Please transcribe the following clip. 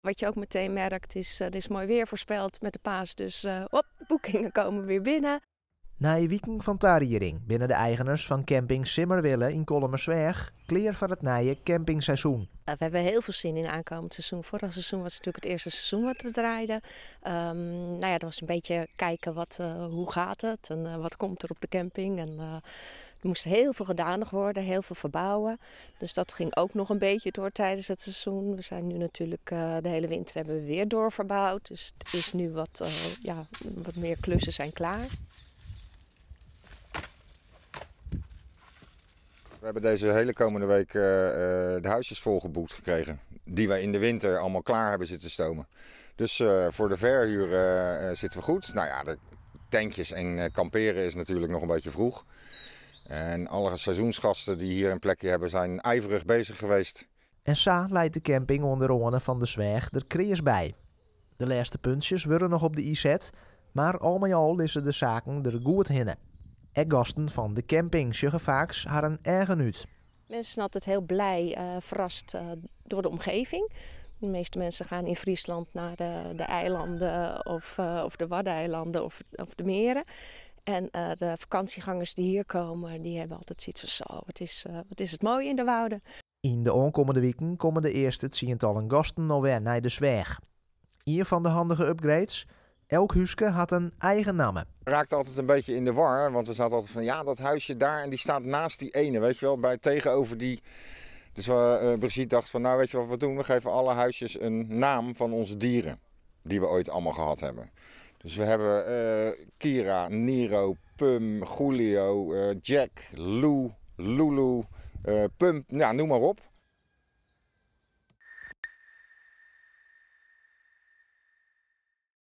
Wat je ook meteen merkt is, er is mooi weer voorspeld met de paas, dus hop, de boekingen komen weer binnen. Nei wiken fan tarieding binne de eigeners fan camping Simmerwille yn Kollumersweach klear foar it nije campingseizoen. We hebben heel veel zin in aankomend seizoen. Vorig seizoen was natuurlijk het eerste seizoen wat we draaiden. Nou ja, dat was een beetje kijken hoe gaat het en wat komt er op de camping. En er moest heel veel gedaan nog worden, heel veel verbouwen. Dus dat ging ook nog een beetje door tijdens het seizoen. We zijn nu natuurlijk, de hele winter hebben we weer doorverbouwd. Dus het is nu ja, wat meer klussen zijn klaar. We hebben deze hele komende week de huisjes volgeboekt gekregen. Die wij in de winter allemaal klaar hebben zitten stomen. Dus voor de verhuur zitten we goed. Nou ja, de tentjes en kamperen is natuurlijk nog een beetje vroeg. En alle seizoensgasten die hier een plekje hebben zijn ijverig bezig geweest. En sa leit de camping oan de râne fan de Sweach der kreas by. De lêste puntsjes wurde noch op de i set, mar al mei al lizze de saken der goed hinne. Ek gasten fan de camping sjogge faaks harren eagen út. Mensen zijn altijd heel blij, verrast door de omgeving. De meeste mensen gaan in Friesland naar de eilanden of de Waddeneilanden of de meren. En de vakantiegangers die hier komen, die hebben altijd zoiets van zo, wat is het mooi in de wouden. Yn de oankommende wiken komme de earste tsientallen gasten alwer nei de Sweach. Ien fan de handige upgrades, elk húske hat in eigen namme. Raakte altijd een beetje in de war, want we zaten altijd van ja, dat huisje daar en die staat naast die ene, weet je wel, bij, tegenover die. Dus Brigitte dacht van nou weet je wat we doen, we geven alle huisjes een naam van onze dieren die we ooit allemaal gehad hebben. Dus we hebben Kira, Niro, Pum, Julio, Jack, Lou, Lulu, Pump, nou, noem maar op.